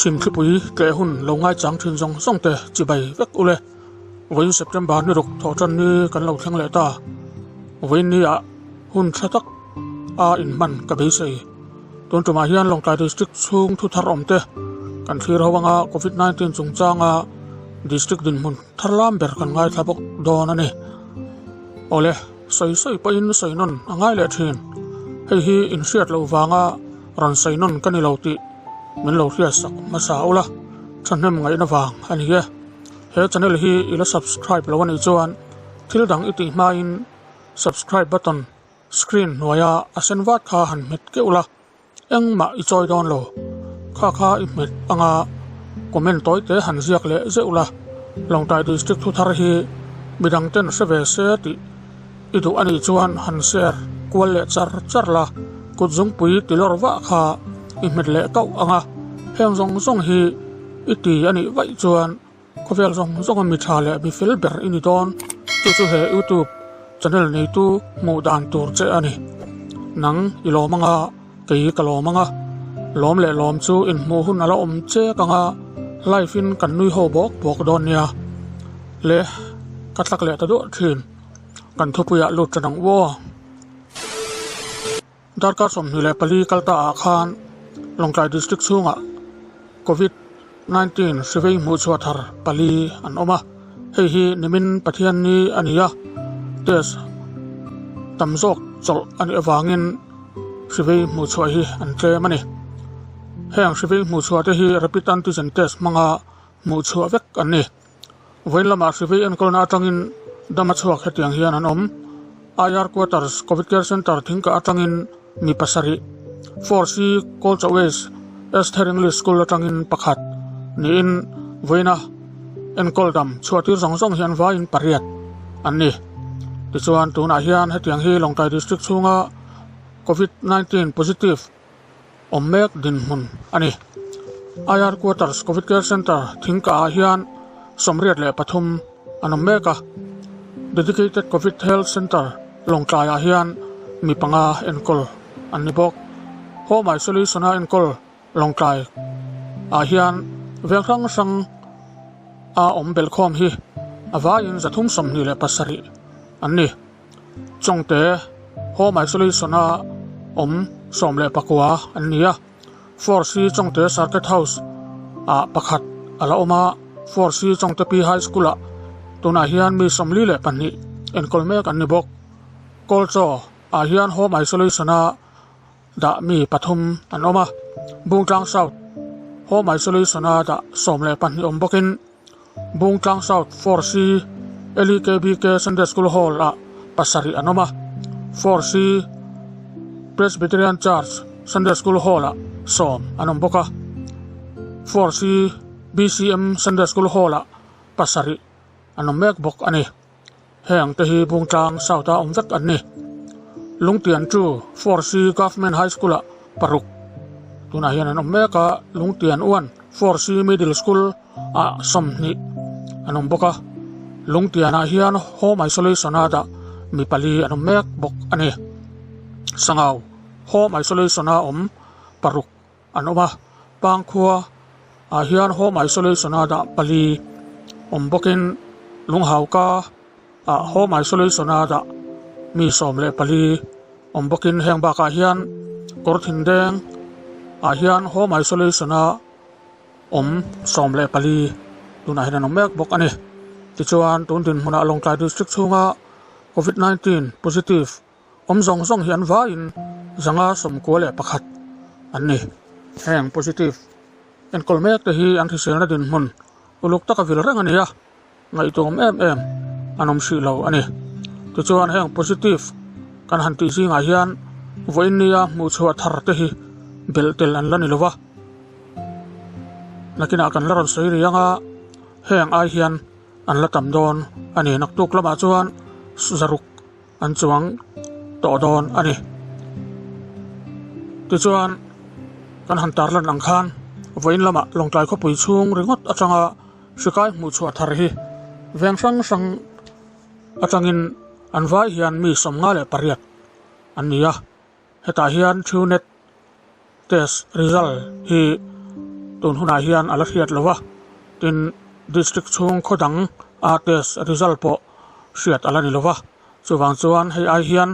Chhimthlipui tleh hun lo ngaichang thin zawng zawng te chibai vek ule. Vawiin September ni ruk thawh tan ni kan lo thleng leh ta. Vawiin ni ah hun tha tak a inhman ka beisei. Tun tumah hian Lawngtlai District chhung thu thar awm te kan thlir ho anga Covid 19 chungchanga District dinhmun thar lam ber kan ngaithla bawk dawn a ni. Awle, sawi sawi pawhin sawi nawn a ngai leh thin. Hei hi inhriat loh vanga rawn sawi nawn ka ni lo tih min lo hriatsak hmasa ula, thahnem ngaihna vang a ni e. He channel hi i la subscribe lo a nih chuan thil dang i tih hmain subscribe button screen hnuaia a sen vat kha han hmet keuh la, engmah i chawi dawn lo. Kha kha i hmet anga comment tawi te han ziak leh zeuh la, Lawngtlai District thu thar hi midang ten hre ve se tih i duh a nih chuan han share kual leh char char la, kut zungpui ti lawr vah kha i hmet leh kauh anga heng zawng zawng hi i ti a nih vaih chuan Khawvel zawng zawnga mi tha leh mi fel ber i ni dawn. Chu chu he YouTube channel neitu hmuh dan tur che a ni. Nang i lawm anga, kei ka lawm anga. Lawm leh lawm chu inhmuh hun a la awm chek anga, live in kan nui ho bawk bawk dawn nia. Le, ka tlak leh ta duah thin. Kan thupuiah lut tan ang u aw. Darkar 24 kal ta ah khan Lawngtlai District chhungah Covid 19 hri vei hmuh chhuah thar pali an awm a, hei hi nimin Pathianni a ni a, test tam zawk chawlh a nih avangin hri vei hmuh chhuah hi an tlem a ni. Heng hri vei hmuh chhuah te hi Rapid Antigen Test hmanga hmuh chhuah vek an ni. Vawiin lamah hri vei enkawlna atangin dam a chhuak hetiang hian an awm. IR Quarters Covid Care Centre thingkah atangin mi pasarih, 4C Kolcha West Esther English School atangin pakhat niin vawiina enkawl dam chhuahtir zawng zawng hian vaiin pariat an ni. Tichuan tunah hian hetiang hi Lawngtlai District chhunga Covid 19 positive awm mek dinhmun a ni. IR Quarters Covid Care Centre thingkah ah hian 83 an awm mek a, Dedicated Covid Health Centre Lawngtlai ah hian mi panga enkawl an ni bawk. Home Isolation a enkawl Lawngtlai ah hian veng hrang hrang a awm belhkhawm hi a vaiin 327 an ni. Chawngte Home Isolation a awm 19 an ni a, Force hi Chawngte Circuit House ah pakhat a la awm a, Force hi Chawngte Pi High School ah tunah hian mi 42 enkawl mek an ni bawk. Kawlchaw ah hian Home Isolation a dah mi pathum an awm a, Bungtlang South Home Isolation a dah 12 awm bawkin Bungtlang South 4C LEKBK Sunday School Hall ah pasarih an awm a, 4C Presbyterian Church Sunday School Hall ah sawm an awm bawk a, 4C BCM Sunday School Hall ah pasarih an awm mek bawk a ni. Heng te hi Bungtlang South ah awm vek an ni. Lungtian chu 4C Government High School ah paruk tunah hian an awm mek a, Lungtian 1 4C Middle School ah 20 an awm bawk a, Lungtian ah hian Home Isolation a dah mi pali an awm mek bawk a ni. Sangau Home Isolation a awm paruk an awm a, Pangkhua ah hian Home Isolation a dah pali awm bawkin Lunghauka ah Home Isolation a dah mi 14 awm bawkin heng bakah hian Kawrthindeng ah hian Home Isolation a awm 14 tunah hian an awm mek bawk a ni. Tichuan tun dinhmunah Lawngtlai District chhunga Covid 19 positive awm zawng zawng hi an vaiin 591 an ni. Heng positive enkawl mek te hi an hriselna dinhmun uluk taka vil reng a ni a, ngaihtuam em em an awm hrih lo a ni. Tichuan heng positive kan han tih zingah hian vawiin nia hmuh chhuah thar te hi belh tel an la ni lova. Nakinah kan la rawn sawi rih anga heng ai hian an la tam dawn a ni. Naktuk lamah chuan zaruk an chuang tawh dawn a ni. Tichuan kan han tarlan ang khan vawiin lamah Lawngtlai khawpui chhung ringawt atanga hrikai hmuh chhuah thar hi veng hrang hrang atangin an vai hian mi 58 an ni a, hetah hian Truenet test result hi. tun hunah hian a la hriat lo a, tin district chhung khaw dang a test result pawh hriat a la ni lo va, chuvang chuan hei ai hian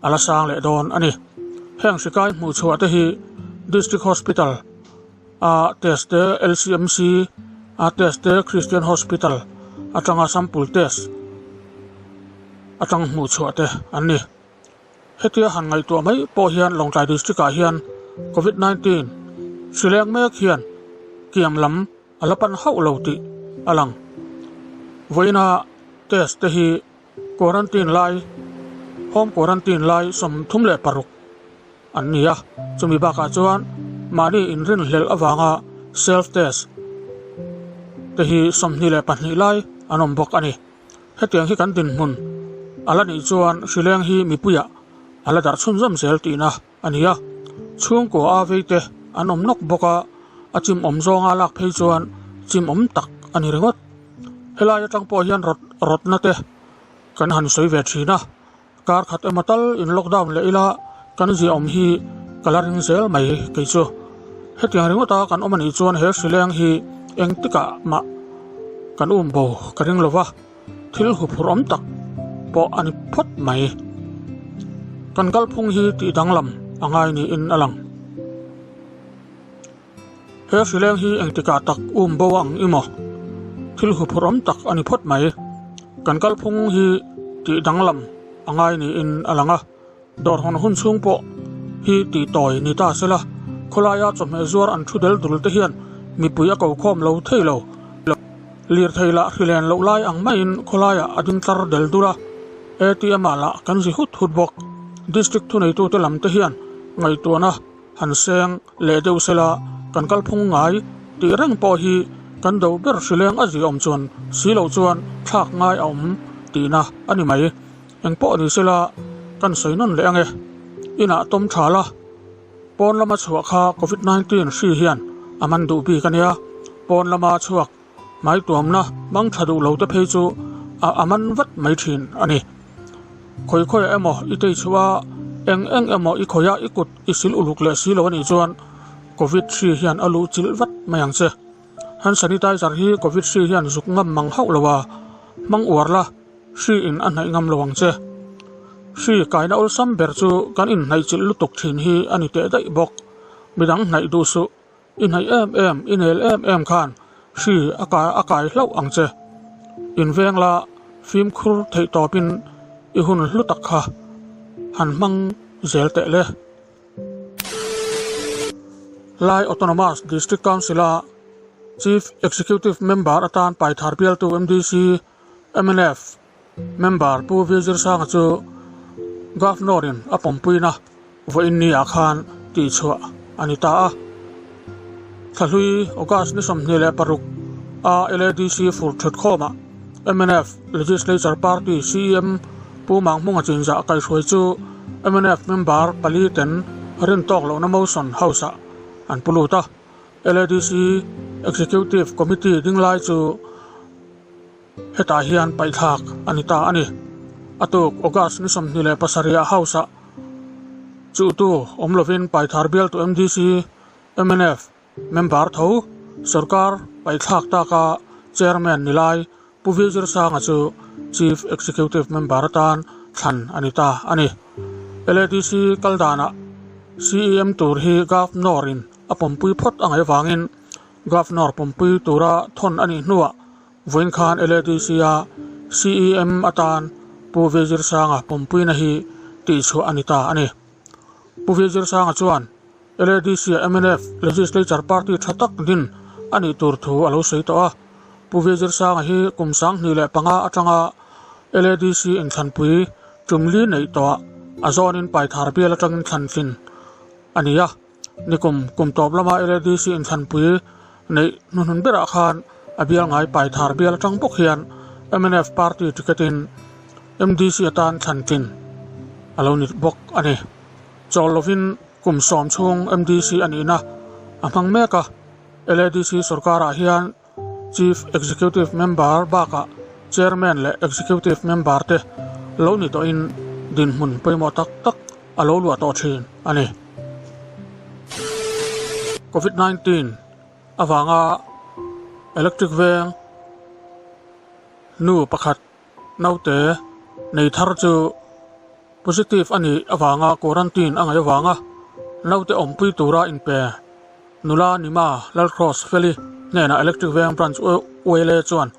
a la sang leh dawn a ni. Heng hri kai hmuh chhuah te hi District Hospital a test te, LCMC a test te, Christian Hospital atanga sample test atang hmuh chhuah te an ni. Hetia han ngaihtuah mai pawh hian Lawngtlai District ah hian Covid 19 hri leng mek hian kiam lam a la pan hauh lo tih a lang. Vawiina test te hi quarantine lai, home quarantine lai 36 an ni a, chumi bakah chuan mahni inrinhlelh avanga self test te hi 22 lai an awm bawk a ni. Hetiang hi kan dinhmun a la nih chuan hrileng hi mipuiah a la darh chhunzawm zel tihna a ni a. Chhungkaw a veite an awm nawk bawk a, a chim awm zawnga lak phei chuan chim awm tak a ni ringawt. Helai atang pawh hian rawt rawtna te kan han sawi ve thin a, kar khat emaw tal in lockdown leh ila kan ziahawm hi ka la ring zel mai kei chu. Hetiang ringawta kan awm anih chuan he hrileng hi engtikah mah kan um bo ka ring lova, thil huphurh awm tak pawh a ni phawt mai. Kan kalphung hi tih danglam a ngai niin a lang. He hrileng hi engtikah tak um bo ang i maw? Thil huphurh awm tak a ni phawt mai. Kan kalphung hi tih danglam a ngai niin a lang a, dawr hawn hun chhung pawh hi tih tawi ni ta sela, khawlaia chawhmeh zuar an thu del dul te hian mipui a ko khawm lo thei lo. Lirthei lah hrilen loh lai ang maiin khawlaiah a ding tlar del dul a, ATM ah lah kan zi hut hut bawk. District thuneitute lam te hian ngaihtuahna han seng leh deuh sela kan kalphung ngai tih reng pawh hi kan do ber hrileng a ziaawm chuan si loh chuan thlak ngai a awm tihna a ni mai. Engpawh ni sela kan sawi nawn leh ange. Inah tawm tha la, pawn lama chhuah kha Covid 19 hri hian a man duh bik a nia. Pawn lama chhuak hmai tuamna mang tha duh lo te phei chu a a man vat mai thin a ni. Khawi khawiah emaw i tei chhuah a, eng eng emaw i khawih a i kut i sil uluk leh si lo a nih chuan Covid hri hian a luh chilh vat mai ang che. Hand sanitizer hi Covid hri hian zuk ngam mang hauh lo a, hmang uar la, hri in a hnaih ngam lo ang che. Hri kaina awlsam ber chu kan inhnaih chilh lutuk thin hi a ni teh daih bawk. Midang hnaih duh suh. I hnaih em em, i nel em em khan hri a kai a kai hlauh ang che. Inveng la fimkhur theih tawpin i hun hlu tak kha han hmang zel teh le. Lai Autonomous District Council-a Chief Executive Member atan paithar bialtu MDC, mnf, Member Pu Vizirsanga chu Governor-in a pawmpuina vawiin ni ah khan tihchhuah a ni ta a. Thlahlui August ni 26 a LADC fur thut khawmah mnf Legislature Party CEM Pu Manghmunga Chinzah kaihhruai chu mnf member pali ten rin tawk lohna motion House-ah an pu lut a. LADC Executive Committee ding lai chu Hetah hian paihthlak a ni ta a ni. A tuk August ni 27 ah House-ah chuhtu awm lovin Paithar bialtu MDC, mnf member tho sorkar paihthlak taka Chairman ni lai Pu Vizirsanga chu Chief Executive Member atan thlan a ni ta a ni. LADC kal danah CEM tur hi Governor-in a pawmpui phawt a ngaih avangin Governor pawmpui tura thawn a nih hnuah Vawiin khan LADC-a CEM atan Pu Vizirsanga pawmpuina hi tihchhuah a ni ta a ni. Pu Vizirsanga chuan LADC-a mnf Legislature Party tha tak din a nih tur thu a lo sawi tawh a. Pu Vizirsanga hi kum 2005 atanga LADC inthlanpui tumli neih tawhah a zawnin Paithar bial atangin thlantlin a ni a. Nikum kum tawp lama LADC inthlanpui neih hnuhnun berah khan a bial ngai Paithar bial atang bawk hian mnf party ticket in MDC atan thlan tlin a lo ni bawk a ni. Chawl lovin kum 10 chhung MDC a nihna a hmang mek a, LADC sorkarah hian Chief Executive Member bakah Chairman leh Executive Member te lo ni tawhin dinhmun pawimawh tak tak a lo luah tawh thin a ni. Covid 19. avanga electric veng nu pakhat naute nei thar chu positive a nih avanga quarantine a ngaih avanga naute awmpui tura inpe nula Nima Lalcross Feli hnenah electric veng branch ULA chuan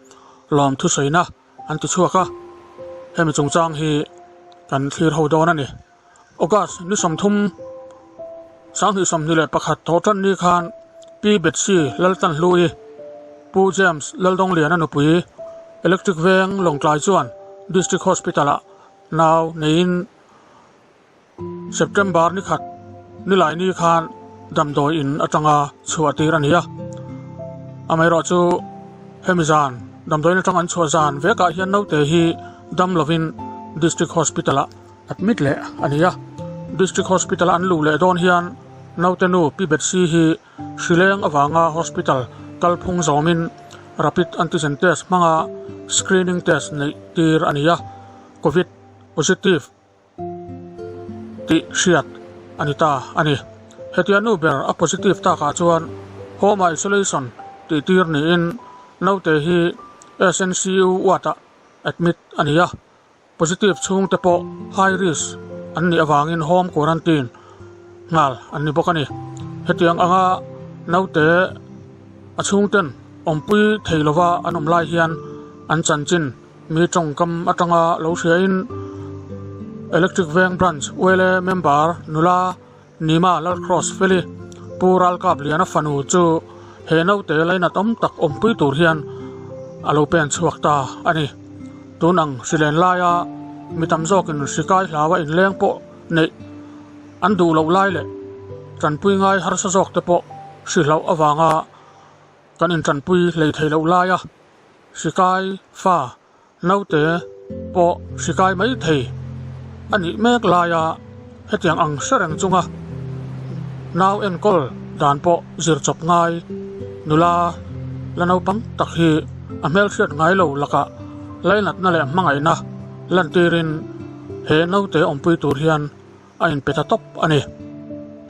lawm thusawiina an ti chhuak a, hemi chungchang hi kan thlir ho dawn a ni. August ni 30, 2021 tawh tan ni khan Pi Betsy Laltanhlui, Pu James Laldawng-liana nupui, Electric Veng Lawngtlai chuan District Hospital-ah nau neiin September ni khat nilai ni khan damdawi in atanga chhuah tir a ni a. Amaherawh chu hemi zan damdawi in atanga an chhuah zan vekah hian naute hi dam lovin District Hospital ah admit leh a ni a. District Hospital a an luh leh dawn hian naute nu Pi Betsy hi hrileng avanga hospital kalphung zawmin rapid antigen test hmanga screening test neih tir a ni a. Covid positive tih hriat a ni ta a ni. Hetia nu ber a positive takah chuan home isolation tih tir niin naute hi SNCU ward-ah admit a ni a, positive chhungte pawh high risk an nih avangin home quarantine nghal an ni bawk a ni. Hetiang anga naute a chhungten awmpui thei lova an awm lai hian an chanchin Mi tawngkam atanga lo hriain Electric Veng Branch ULA member nula Nima Lalcross Feli Pu Ralkap Liana fanu chu he naute lainat awm tak awmpui tur hian a lo pen chhuak ta a ni. Tun ang hrilen laia mi tam zawkin hri kai hlaua inleng pawh neih an duh loh lai leh tanpui ngai harsa zawk te pawh hri hlauh avanga kan intanpui hlei thei loh laia Hrikai fa naute pawh hrikai mai thei a nih mek laia hetiang ang hre reng chunga nau enkawl dan pawh zir chawp ngai nula la naupang tak hi a hmelhriat ngai lo lakah lainatna leh hmangaihna lantirin he naute awmpui tur hian a inpe ta tawp a ni.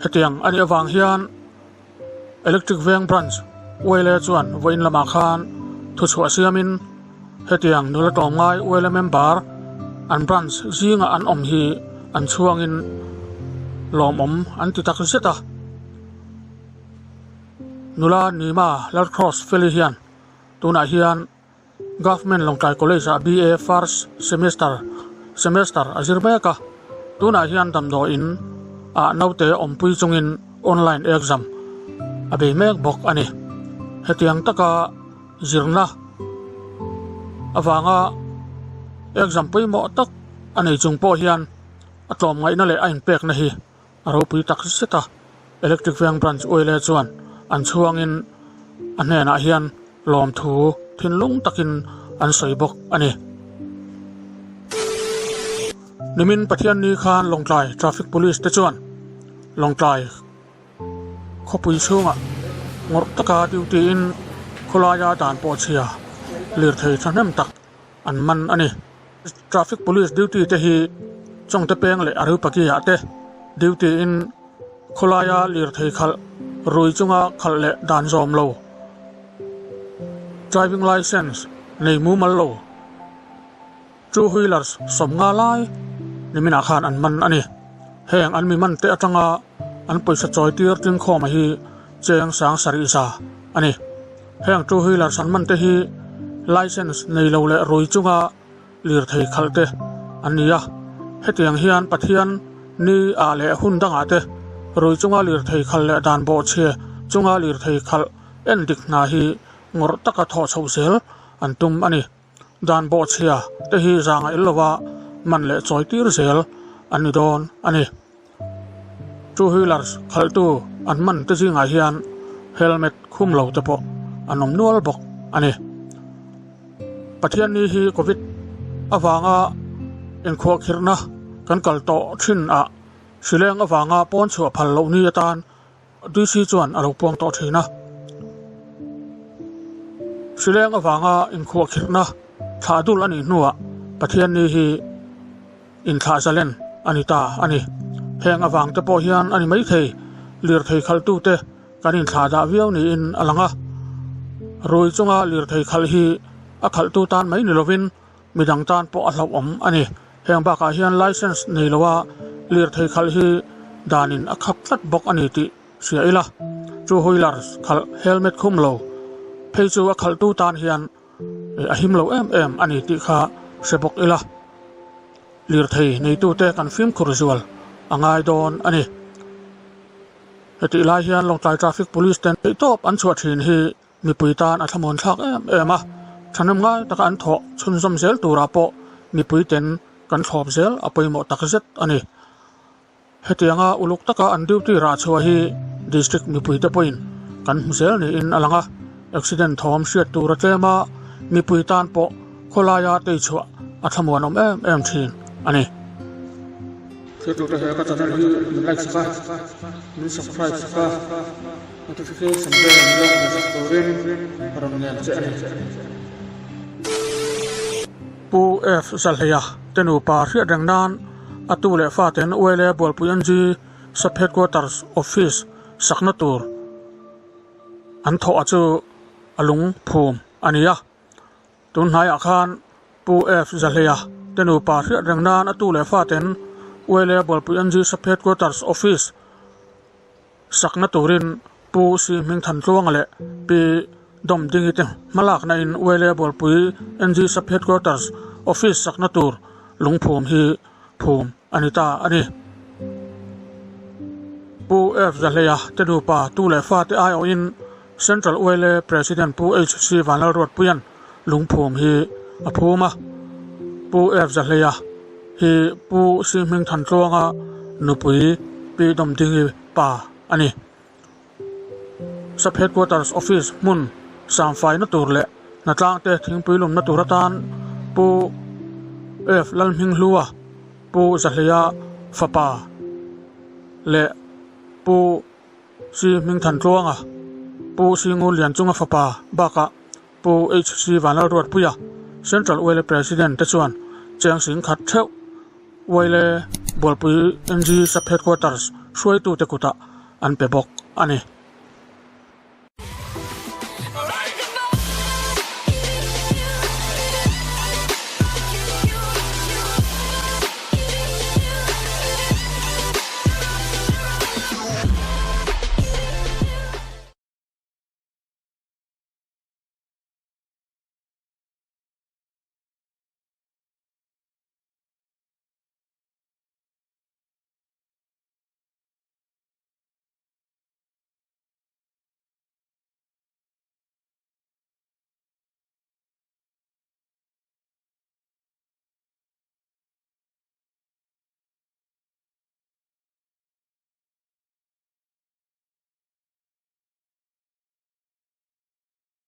Hetiang a nih avang hian. Electric Veng Branch ULA chuan vawiin lamah khan thuchhuah siamin hetiang nula tlawmngai ULA member an branch zingah an awm hi an chhuangin lawmawm an ti tak zet a. Nula Nima Lalcross Feli hian tunah hian Government Lawngtlai College-ah BA First Semester semester a zir mek a, tunah hian damdawiin ah naute awmpui chungin online exam a bei mek bawk a ni. Hetiang taka zirna avanga exam pawimawh tak a nei chung pawh hian a tlawmngaihna leh a inpekna hi A ropui tak zet a, Electric Veng Branch Uaile chuan an chhuangin a hnenah hian lawmthu thinlung takin an sawi bawk a ni. Nimin Pathianni khan Lawngtlai Traffic Police te chuan Lawngtlai khawpui chhungah ngawrh taka duty in khawlaia dan pawh chhia lirthei thahnem tak an man a ni. Traffic Police duty te hi Chawngte peng leh Arupaki ah te duty in khawlaia lirthei khalh rui chunga khalh leh dan zawm lo, driving licence nei mumal lo, two wheelers 50 lai niminah khan an man a ni. Heng an mi man te atanga an pawisa chawi tir tlingkhawma hi cheng 7000 a ni. Heng two wheelers an man te hi licence nei lo leh rui chunga lirthei khalh te an ni a. Hetiang hian Pathian ni ah leh hun dangah te rui chunga lirthei khalh leh dan bawhchhia chunga lirthei khalh en dik hna hi ngawrh taka thawh chhoh zel an tum a ni. Dan bawhchhia te hi zanga el lova man leh chawi tir zel an ni dawn a ni. Two wheelers khalhtu an man te zingah hian helmet khum lo te pawh an awm nual bawk a ni. Pathianni hi Covid avanga inkhuahkhirhna kan kal tawh thin ah hrileng avanga pawn chhuah phal loh ni atan DC chuan a lo puang tawh thin a. Hrileng avanga inkhuahkhirhna thlah dul a nih hnuah Pathianni hi Inthlah zalen a ni ta a ni. Heng avang te pawh hian a ni maithei, lirthei khalhtute kan inthlahdah viau niin a lang a. Rui chunga lirthei khalh hi a khalhtu tan mai ni lovin midang tan pawh a hlauhawm a ni. Heng bakah hian licence nei loa lirthei khalh hi danin a khap tlat bawk a ni tih hria ila. Two wheeler khalh helmet khum lo phei chu a khalhtu tan hian a him lo em em a ni tih kha hre bawk ila. Lirthei neitute kan fimkhur zual a ngai dawn a ni. Hetih lai hian Lawngtlai Traffic Police ten theihtawp an chhuah thin hi mipui tan a thlamuan thlak em em a, thahnem ngai taka an thawh chhunzawm zel turah pawh mipui ten kan thlawp zel a pawimawh tak zet a ni. Hetianga uluk taka an duty rah chhuah hi District mipuite pawhin kan hmu zel niin a lang a, accident thawm hriat tur a tlem a, mipui tan pawh khawlaia tei chhuah a thlamuan awm em em thin a ni. Thiltute he ka channel hi min like sak a, min subscribe sak a, notification bell min lo hmu sak turin ka rawn ngen che a ni. Pu F Zalheia te nupa hriat reng nan a tu leh faten ULA Bualpui NG Sub Headquarters Office sakna tur an thawh a chu a lung phum a ni a. Tun hnaiah khan Pu F Zahleia te nupa hriat reng nan a tu leh faten ULA Bualpui NG Sub Headquarters Office sakna turin Pu C Hmingthantluanga leh Pi Dawmdingi te hmalakna in ULA Bualpui NG Sub Headquarters Office sakna tur lungphum hi phum a ni ta a ni. Pu F Zahleia te nupa tu leh fate aiawhin Central ULA President Pu HC Vanlalruatpuia'n lungphum hi a phum a. Pu F Zahleia hi Pu C Hmingthantluanga nupui Pi Dawmdingi pa a ni. Sub Headquarters Office hmun sangfaina tur leh hnatlangte thingpui lumna tur atan Pu F Lalhminghlua, Pu Zahleia fapa leh Pu C Hmingthantluanga, Pu C Ngunlianchunga fapa bakah Pu HC Vanlalruatpuia, Central Uaile President te chuan cheng sing khat theuh Uaile Bualpui NG Sub Headquarters hruaitute kutah an pe bawk a ni.